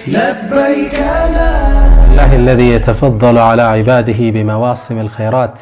لبيك لا الله الذي يتفضل على عباده بمواسم الخيرات،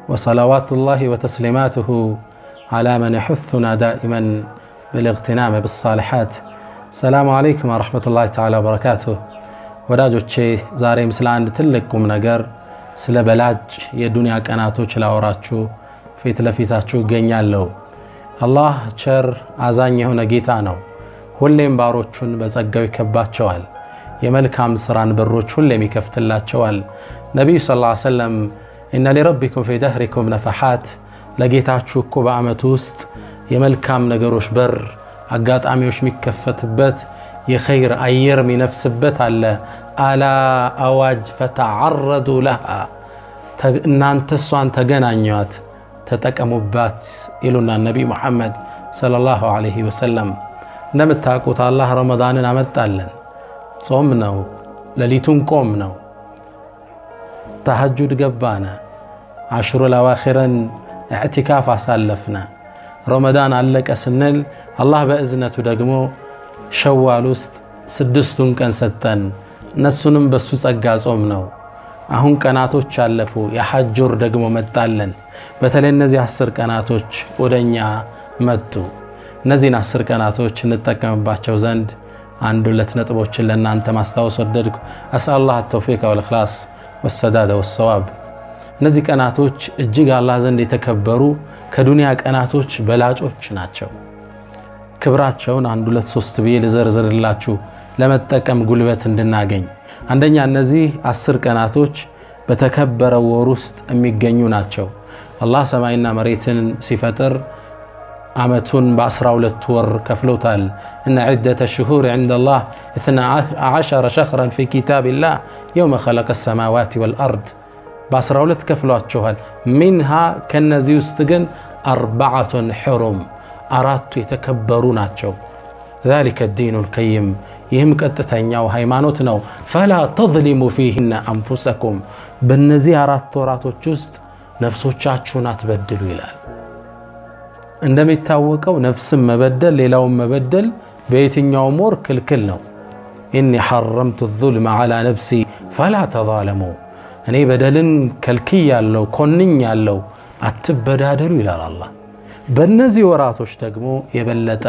وصلوات الله وتسليماته على من يحثنا دائما بالاغتنام بالصالحات. السلام عليكم ورحمة الله تعالى وبركاته። ወዳጆቼ፣ ዛሬም ስለ አንድ ትልቅ ቁም ነገር፣ ስለ በላጭ የዱንያ ቀናቶች ላወራችሁ ፊት ለፊታችሁ እገኛለሁ። አላህ ቸር አዛኝ የሆነ ጌታ ነው። ሁሌም ባሮቹን በጸጋው ይከባቸዋል። የመልካም ስራን በሮች ሁሌም ይከፍትላቸዋል። ነቢዩ ስ ሰለም إن لربكم في دهركم نفحات፣ ለጌታችሁ እኮ በዓመቱ ውስጥ የመልካም ነገሮች በር አጋጣሚዎች የሚከፈትበት፣ የኸይር አየር የሚነፍስበት አለ። ألا አዋጅ፣ فتعرضوا لها፣ እናንተ እሷን ተገናኟት፣ ተጠቀሙባት ይሉና ነቢይ ሙሐመድ صلى الله عليه وسلم። እንደምታውቁት አላህ ረመዳንን አመጣለን። ጾም ነው፣ ሌሊቱን ቆም ነው፣ ተሐጁድ ገባነ፣ አሽሩል አዋኺርን ኢዕቲካፍ አሳለፍነ። ረመዳን አለቀ ስንል አላህ በእዝነቱ ደግሞ ሸዋል ውስጥ 6ቱን ቀን ሰጠን። እነሱንም በሱ ጸጋ ጾም ነው። አሁን ቀናቶች አለፉ። የሐጅ ወር ደግሞ መጣለን። በተለይ እነዚህ 10 ቀናቶች ወደኛ መጡ። እነዚህን 10 ቀናቶች እንጠቀምባቸው ዘንድ አንድ ሁለት ነጥቦችን ለእናንተ ማስታወስ ወደድኩ። أسأل الله التوفيق والإخلاص والسداد والصواب። እነዚህ ቀናቶች እጅግ አላህ ዘንድ የተከበሩ፣ ከዱንያ ቀናቶች በላጮች ናቸው። ክብራቸውን አንድ ሁለት ሶስት ብዬ ልዘርዝርላችሁ ለመጠቀም ጉልበት እንድናገኝ። አንደኛ፣ እነዚህ 10 ቀናቶች በተከበረው ወር ውስጥ የሚገኙ ናቸው። አላህ ሰማይና መሬትን ሲፈጥር ዓመቱን በ12 ወር ከፍሎታል። إن عدة الشهور عند الله 12 شهرا في كتاب الله يوم خلق السماوات والأرض። በ12 ከፍሏቸዋል። منها ከነዚህ ውስጥ ግን أربعة حرم፣ አራቱ የተከበሩ ናቸው። ذلك الدين القيم፣ ይህም ቀጥተኛው ሃይማኖት ነው። فلا تظلموا فيهن أنفسكم፣ በእነዚህ አራት ወራቶች ውስጥ ነፍሶቻችሁን አትበድሉ ይላል። እንደሚታወቀው ነፍስን መበደል፣ ሌላውን መበደል በየትኛውም ወር ክልክል ነው። إني حرمت الظلم على نفسي فلا تظالموا፣ እኔ በደልን ከልክያለሁ፣ ኮንኛለሁ፣ አትበዳደሉ ይላል አላህ። በእነዚህ ወራቶች ደግሞ የበለጠ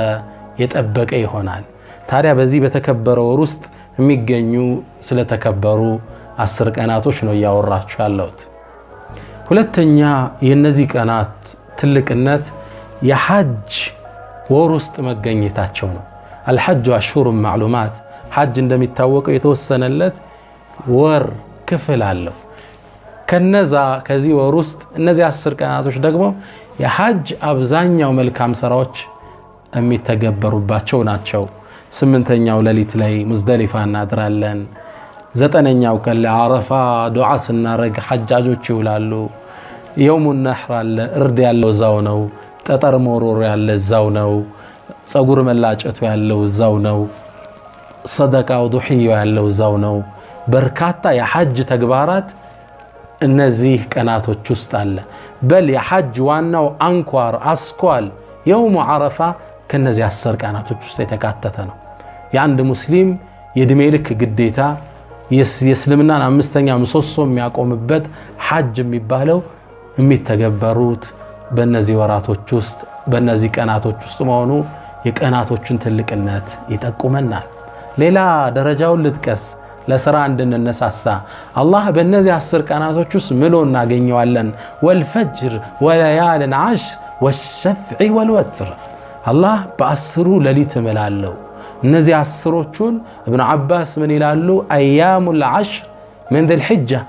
የጠበቀ ይሆናል። ታዲያ በዚህ በተከበረ ወር ውስጥ የሚገኙ ስለተከበሩ 10 ቀናቶች ነው እያወራችሁ ያለሁት። ሁለተኛ፣ የእነዚህ ቀናት ትልቅነት የሐጅ ወር ውስጥ መገኘታቸው ነው። الحج أشهر معلومات፣ ሐጅ እንደሚታወቀው የተወሰነለት ወር ክፍል አለው። ከነዛ ከዚህ ወር ውስጥ እነዚህ 10 ቀናቶች ደግሞ የሐጅ አብዛኛው መልካም ስራዎች የሚተገበሩባቸው ናቸው። ስምንተኛው ሌሊት ላይ ሙዝደሊፋ እናድራለን። ዘጠነኛው ቀን ላይ አረፋ ዱዓ ስናረግ ሐጃጆች ይውላሉ። يوم النحر አለ፣ እርድ ያለው እዛው ነው። ጠጠር መወርወር ያለ እዛው ነው። ጸጉር መላጨቱ ያለው እዛው ነው። ሰደቃው ዱሕያው ያለው እዛው ነው። በርካታ የሐጅ ተግባራት እነዚህ ቀናቶች ውስጥ አለ። በል የሐጅ ዋናው አንኳር አስኳል يوم عرفة ከነዚህ 10 ቀናቶች ውስጥ የተካተተ ነው። የአንድ ሙስሊም የእድሜ ልክ ግዴታ፣ የእስልምናን አምስተኛ ምሰሶ የሚያቆምበት ሐጅ የሚባለው የሚተገበሩት በእነዚህ ወራቶች ውስጥ፣ በእነዚህ ቀናቶች ውስጥ መሆኑ የቀናቶቹን ትልቅነት ይጠቁመናል። ሌላ ደረጃውን ልጥቀስ ለስራ እንድንነሳሳ። አላህ በእነዚህ 10 ቀናቶች ውስጥ ምሎ እናገኘዋለን። والفجر وليال عشر والشفع والوتر፣ አላህ በ10ሩ ሌሊት እምላለሁ። እነዚህ 10ሮቹን እብኑ ዓባስ ምን ይላሉ? أيام العشر من ذي الحجة፣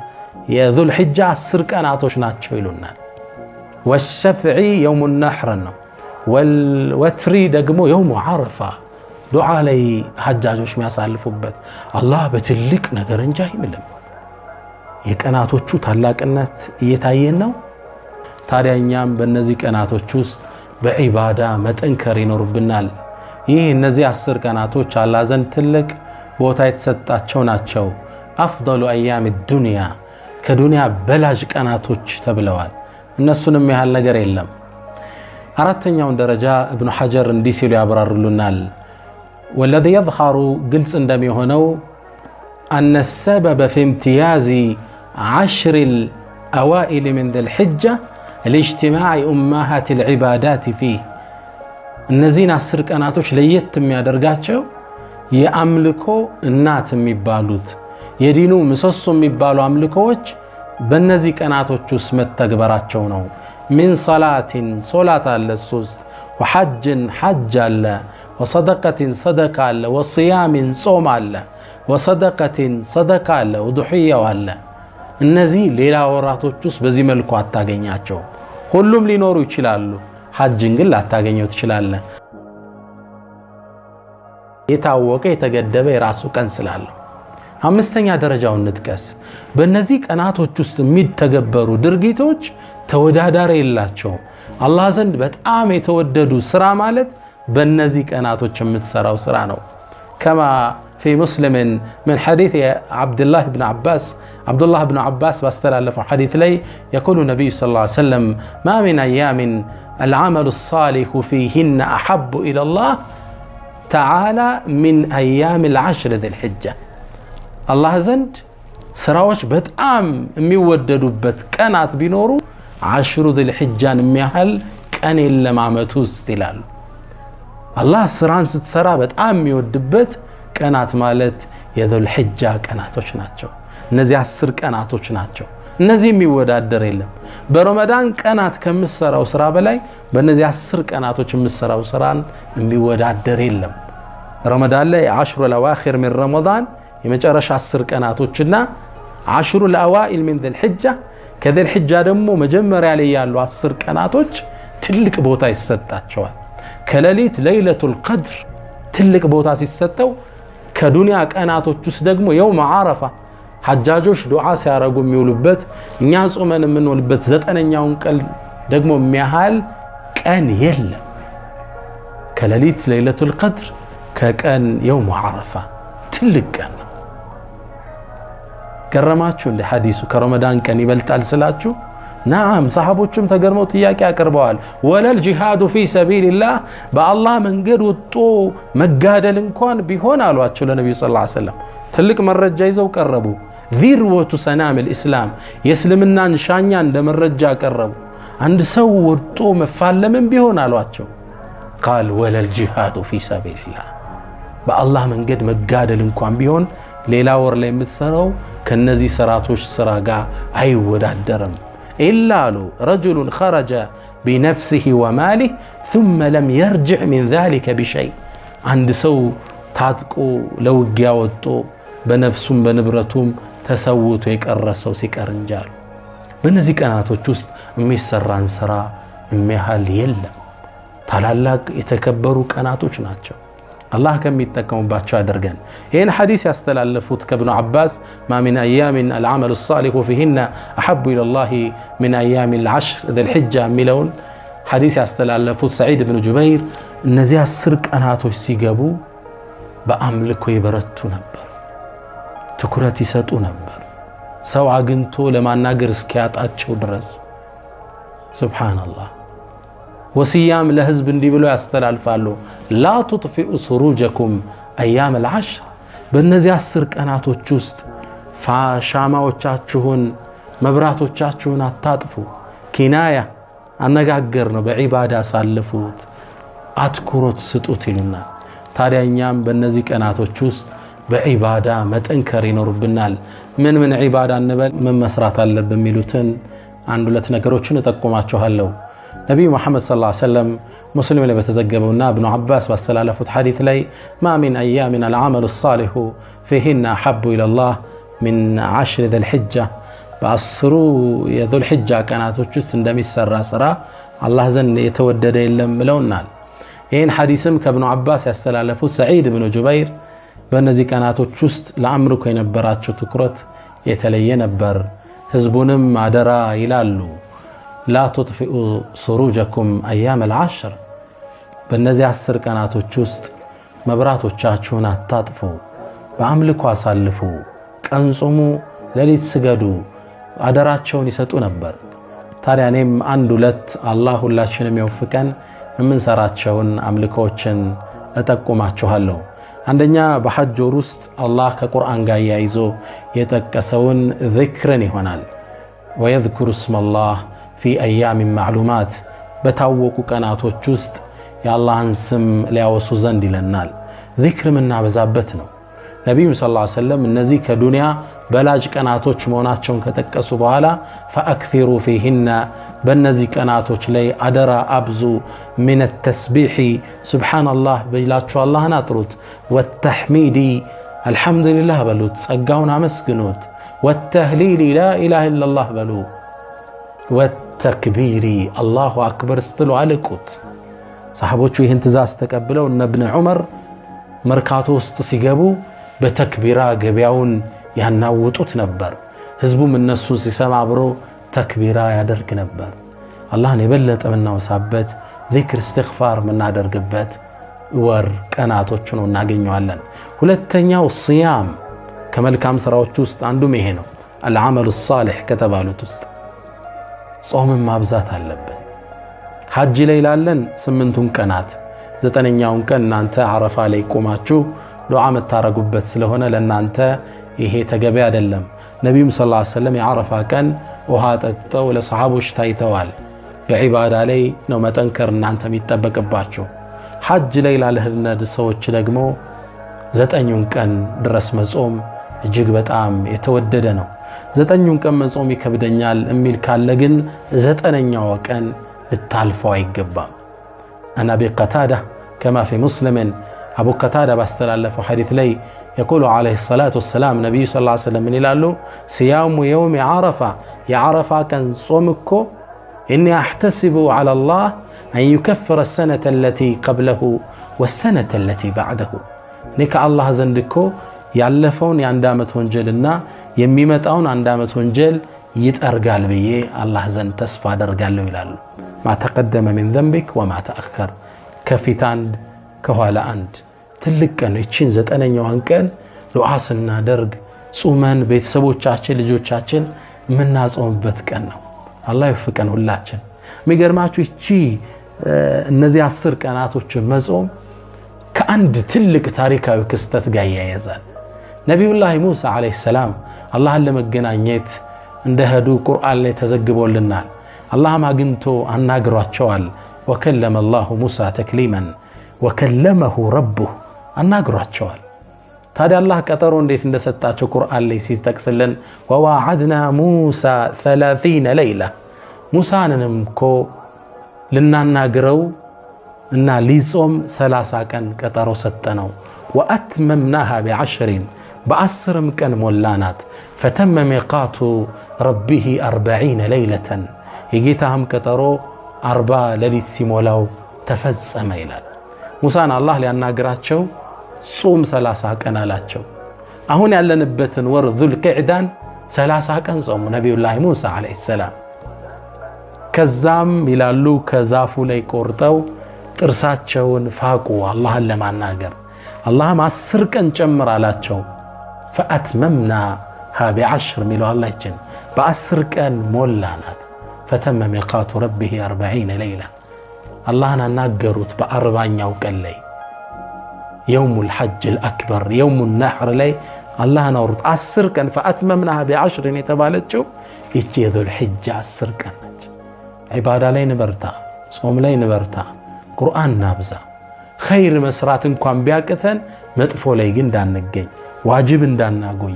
የዙልሕጃ 10 ቀናቶች ናቸው ይሉናል። والشفع يوم النحر ነው። والوتر ደግሞ يوم عرفة ዱዓ ላይ ሐጃጆች የሚያሳልፉበት። አላህ በትልቅ ነገር እንጂ አይምልም። የቀናቶቹ ታላቅነት እየታየን ነው። ታዲያ እኛም በእነዚህ ቀናቶች ውስጥ በዒባዳ መጠንከር ይኖርብናል። ይህ እነዚህ 10 ቀናቶች አላህ ዘንድ ትልቅ ቦታ የተሰጣቸው ናቸው። أفضل أيام الدنيا፣ ከዱንያ በላጅ ቀናቶች ተብለዋል። እነሱንም ያህል ነገር የለም። አራተኛውን ደረጃ እብኑ ሐጀር እንዲህ ሲሉ ያብራሩልናል። والذي يظهر ግልጽ እንደሚሆነው أن السبب في امتياز عشر الأوائل من ذي الحجة لاجتماع أمهات العبادات فيه። እነዚህን 10 ቀናቶች ለየት የሚያደርጋቸው የአምልኮ እናት የሚባሉት የዲኑ ምሰሶ የሚባሉ አምልኮዎች በእነዚህ ቀናቶች ውስጥ መተግበራቸው ነው። من صلاة ሶላት አለ እሱ ውስጥ፣ وحج ሐጅ አለ፣ وصدقة ሰደቃ አለ፣ وصيام ጾም አለ፣ وصدقة ሰደቃ አለ፣ ወዱሕያው አለ። እነዚህ ሌላ ወራቶች ውስጥ በዚህ መልኩ አታገኛቸው። ሁሉም ሊኖሩ ይችላሉ፣ ሐጅን ግን ላታገኘው ትችላለህ። የታወቀ የተገደበ የራሱ ቀን ስላለው። አምስተኛ ደረጃውን እንጥቀስ። በእነዚህ ቀናቶች ውስጥ የሚተገበሩ ድርጊቶች ተወዳዳሪ የላቸው። አላህ ዘንድ በጣም የተወደዱ ስራ ማለት በእነዚህ ቀናቶች የምትሰራው ስራ ነው። كما في مسلم من حديث عبد الله بن عباس፣ ዓብዱላህ ብን ዓባስ ባስተላለፈው ሐዲት ላይ يقول النبي صلى الله عليه وسلم ما من أيام العمل الصالح فيهن أحب إلى الله تعالى من أيام العشر ذي الحجة። አላህ ዘንድ ስራዎች በጣም የሚወደዱበት ቀናት ቢኖሩ ዓሽሩ ዚልሒጃን የሚያህል ቀን የለም ዓመቱ ውስጥ ይላሉ። አላህ ስራን ስትሰራ በጣም የሚወድበት ቀናት ማለት የዙልሒጃ ቀናቶች ናቸው። እነዚህ 10 ቀናቶች ናቸው። እነዚህ የሚወዳደር የለም። በረመዳን ቀናት ከምትሰራው ስራ በላይ በእነዚህ 10 ቀናቶች የምትሰራው ስራን የሚወዳደር የለም። ረመዳን ላይ عشر الأواخر من رمضان የመጨረሻ 10 ቀናቶችና عشر الأوائل من ذي الحجة ከዚልሒጃ ደግሞ መጀመሪያ ላይ ያሉ 10 ቀናቶች ትልቅ ቦታ ይሰጣቸዋል። ከሌሊት ለይለቱል ቀድር ትልቅ ቦታ ሲሰጠው፣ ከዱንያ ቀናቶች ውስጥ ደግሞ የውም ዓረፋ ሐጃጆች ዱዓ ሲያረጉ የሚውሉበት እኛ ጾመን የምንውልበት 9ኛውን ቀን ደግሞ የሚያህል ቀን የለም። ከሌሊት ለይለቱል ቀድር፣ ከቀን የውም ዓረፋ ትልቅ ቀን ነው። ገረማችሁ እንደ ሐዲሱ ከረመዳን ቀን ይበልጣል ስላችሁ? نعم፣ ሰሐቦቹም ተገርመው ጥያቄ አቅርበዋል። ولا الجهاد في سبيل الله፣ በአላህ መንገድ ወጥቶ መጋደል እንኳን ቢሆን አሏቸው ለነቢዩ صلى الله عليه وسلم። ትልቅ መረጃ ይዘው ቀረቡ። ذروة سنام الإسلام የእስልምናን ሻኛ እንደ መረጃ ቀረቡ። አንድ ሰው ወጥቶ መፋለምም ቢሆን አሏቸው። قال ولا الجهاد في سبيل الله፣ በአላህ መንገድ መጋደል እንኳን ቢሆን ሌላ ወር ላይ የምትሰራው ከነዚህ ስራቶች ስራ ጋር አይወዳደርም። إلا አሉ رجل خرج بنفسه وماله ثم لم يرجع من ذلك بشيء፣ አንድ ሰው ታጥቆ ለውጊያ ወጥቶ በነፍሱም በንብረቱም ተሰውቶ የቀረ ሰው ሲቀር እንጂ አሉ። በእነዚህ ቀናቶች ውስጥ የሚሰራን ስራ የሚያህል የለም። ታላላቅ የተከበሩ ቀናቶች ናቸው። አላህ ከሚጠቀሙባቸው አድርገን። ይህን ሐዲስ ያስተላለፉት ከብኑ ዓባስ ما من أيام العمل الصالح فيهن أحب إلى الله من أيام العشر ذي الحجة የሚለውን ሐዲስ ያስተላለፉት ሰዒድ ብኑ ጁበይር እነዚህ 10 ቀናቶች ሲገቡ በአምልኮ ይበረቱ ነበር፣ ትኩረት ይሰጡ ነበር፣ ሰው አግኝቶ ለማናገር እስኪያጣቸው ድረስ። سبحان الله። ወስያም ለህዝብ እንዲህ ብሎ ያስተላልፋሉ። لا تطفئوا سروجكم أيام العشر፣ በእነዚህ 10 ቀናቶች ውስጥ ሻማዎቻችሁን መብራቶቻችሁን አታጥፉ። كناية አነጋገር ነው። በዒባዳ አሳልፉት፣ አትኩሮት ስጡት ይሉናል። ታዲያ እኛም በእነዚህ ቀናቶች ውስጥ በዒባዳ መጠንከር ይኖርብናል። ምን ምን ዒባዳ እንበል፣ ምን መስራት አለብን የሚሉትን አንድ ሁለት ነገሮችን እጠቁማችኋለሁ። ነቢዩ መሐመድ صلى الله عليه وسلم ሙስሊም ላይ በተዘገበውና እብኑ ዓባስ ባስተላለፉት ሐዲት ላይ ما من أيام العمل الصالح فيهن أحب إلى الله من عشر ذي الحجة፣ በ10ሩ የዙልሒጃ ቀናቶች ውስጥ እንደሚሰራ ስራ አላህ ዘንድ የተወደደ የለም ብለውናል። ይህን ሐዲስም ከእብኑ ዓባስ ያስተላለፉት ሰዒድ ብኑ ጁበይር በእነዚህ ቀናቶች ውስጥ ለአምልኮ የነበራቸው ትኩረት የተለየ ነበር። ህዝቡንም አደራ ይላሉ። لا تطفئوا سروجكم أيام العشر፣ በእነዚህ 10 ቀናቶች ውስጥ መብራቶቻችሁን አታጥፉ፣ በአምልኮ አሳልፉ፣ ቀን ጾሙ፣ ሌሊት ስገዱ፣ አደራቸውን ይሰጡ ነበር። ታዲያ እኔም አንድ ሁለት አላህ ሁላችንም የወፍቀን የምንሰራቸውን አምልኮዎችን እጠቁማችኋለሁ። አንደኛ በሐጅ ወር ውስጥ አላህ ከቁርአን ጋር ያይዞ የጠቀሰውን ዚክርን ይሆናል። ወየዝኩሩ እስመላህ ፊ አያሚ ማዕሉማት፣ በታወቁ ቀናቶች ውስጥ የአላህን ስም ሊያወሱ ዘንድ ይለናል። ዚክር የምናበዛበት ነው። ነቢዩም ሰለላሁ ዐለይሂ ወሰለም እነዚህ ከዱንያ በላጭ ቀናቶች መሆናቸውን ከጠቀሱ በኋላ ፈአክሲሩ ፊህና፣ በእነዚህ ቀናቶች ላይ አደራ አብዙ፣ ሚነ ተስቢሒ ሱብሓነላህ ብላችሁ አላህን አጥሩት፣ ወተሕሚዲ አልሐምዱሊላህ በሉት፣ ጸጋውን አመስግኑት፣ ወተህሊሊ ላኢላሃ ኢለላህ በሉ፣ ወተክቢሪ አላሁ አክበር ስትሉ አልቁት። ሰሓቦቹ ይህን ትእዛዝ ተቀብለው እነ እብን ዑመር መርካቶ ውስጥ ሲገቡ በተክቢራ ገበያውን ያናውጡት ነበር። ህዝቡም እነሱን ሲሰማ አብሮ ተክቢራ ያደርግ ነበር። አላህን የበለጠ የምናወሳበት ዚክር፣ እስትግፋር የምናደርግበት ወር ቀናቶች ነው እናገኘዋለን። ሁለተኛው ሲያም፣ ከመልካም ስራዎች ውስጥ አንዱም ይሄ ነው። አልዓመሉ ሳሊሕ ከተባሉት ውስጥ ጾምን ማብዛት አለብን። ሐጅ ላይ ላለን 8ቱን ቀናት፣ 9ኛውን ቀን እናንተ አረፋ ላይ ቆማችሁ ዱዓ የምታረጉበት ስለሆነ ለእናንተ ይሄ ተገቢ አይደለም። ነቢዩም ሰለላሁ ዐለይሂ ወሰለም የዓረፋ ቀን ውሃ ጠጥተው ለሰሃቦች ታይተዋል። በዒባዳ ላይ ነው መጠንከር እናንተ የሚጠበቅባችሁ። ሐጅ ላይ ላለህነድ ሰዎች ደግሞ 9ኙን ቀን ድረስ መጾም እጅግ በጣም የተወደደ ነው። 9ኙን ቀን መጾም ይከብደኛል የሚል ካለ ግን 9ኛው ቀን ልታልፈው አይገባም። አን አቢ ቀታዳ ከማ ፊ ሙስሊምን፣ አቡ ቀታዳ ባስተላለፈው ሐዲት ላይ የቁሉ ዓለይሂ ሰላቱ ወሰላም፣ ነቢዩ ሰለላሁ ዐለይሂ ወሰለም ምን ይላሉ? ሲያሙ የውሚ ዓረፋ፣ የዓረፋ ቀን ጾም እኮ إني أحتسب على الله أن يكفر السنة التي قبله والسنة التي بعده፣ እኔ ከአላህ ዘንድ እኮ ያለፈውን የአንድ ዓመት ወንጀልና የሚመጣውን አንድ ዓመት ወንጀል ይጠርጋል ብዬ አላህ ዘንድ ተስፋ አደርጋለሁ ይላሉ። ما تقدم من ذنبك وما تأخر፣ ከፊት አንድ ከኋላ አንድ። ትልቅ ቀን ነው። ይቺን 9ኛዋን ቀን ዱዓ ስናደርግ ጹመን ቤተሰቦቻችን ልጆቻችን የምናጾምበት ቀን ነው። አላህ ይወፍቀን ሁላችን። የሚገርማችሁ ይቺ እነዚህ 10 ቀናቶችን መጾም ከአንድ ትልቅ ታሪካዊ ክስተት ጋር ይያያዛል። ነቢዩላህ ሙሳ ዓለይሂ ሰላም አላህን ለመገናኘት እንደሄዱ ቁርአን ላይ ተዘግቦልናል። አላህም አግኝቶ አናግሯቸዋል። ወከለመ አላሁ ሙሳ ተክሊመን ወከለመሁ ረቡህ፣ አናግሯቸዋል። ታዲያ አላህ ቀጠሮ እንዴት እንደሰጣቸው ቁርአን ላይ ሲጠቅስልን ወዋዓድና ሙሳ 30 ለይላ፣ ሙሳንንም እኮ ልናናግረው እና ሊጾም 30 ቀን ቀጠሮ ሰጠነው። ወአትመምናሃ ቢዐሽሪን፣ በ10ም ቀን ሞላናት። ፈተመ ሚቃቱ ረቢሂ 40 ለይለተን፣ የጌታህም ቀጠሮ 40 ሌሊት ሲሞላው ተፈጸመ ይላል። ሙሳን አላህ ሊያናግራቸው ጾም 30 ቀን አላቸው። አሁን ያለንበትን ወር ዙልቅዕዳን 30 ቀን ጾሙ ነቢዩላህ ሙሳ ዓለይሂ ሰላም። ከዛም ይላሉ ከዛፉ ላይ ቆርጠው ጥርሳቸውን ፋቁ አላህን ለማናገር። አላህም 10 ቀን ጨምር አላቸው። ፈአትመምናሃ ቢዐሽር የሚለው አላችን በ10 ቀን ሞላናት። ፈተመ ሚቃቱ ረቢሂ 40 ለይላ፣ አላህን አናገሩት በ40ኛው ቀን ላይ የውሙል ሐጅ አልአክበር የውሙ ነሕር ላይ አላህን አወሩት። 10 ቀን ፈአትመምናሃ ቢዐሽርን የተባለችው ይቺ የዙል ሒጃ 10 ቀን ነች። ዒባዳ ላይ ንበርታ፣ ጾም ላይ ንበርታ፣ ቁርአን ናብዛ። ኸይር መስራት እንኳን ቢያቅተን መጥፎ ላይ ግን እንዳንገኝ፣ ዋጅብ እንዳናጎኝ፣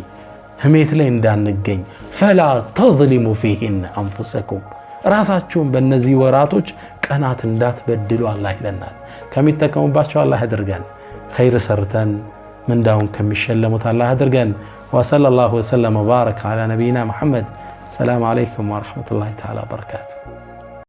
ህሜት ላይ እንዳንገኝ። ፈላ ተዝሊሙ ፊህን አንፉሰኩም፣ ራሳችሁን በእነዚህ ወራቶች ቀናት እንዳትበድሉ አላህ ይለናል። ከሚጠቀሙባቸው አላህ ያድርገን። ኸይር ሰርተን ምንዳውን ከሚሸለሙት አላህ ያድርገን። ወሰለላሁ ወሰለም ወባረከ ዐላ ነቢይና ሙሐመድ። ሰላም ዓለይኩም ወረሕመቱላሂ ተዓላ ወበረካቱ።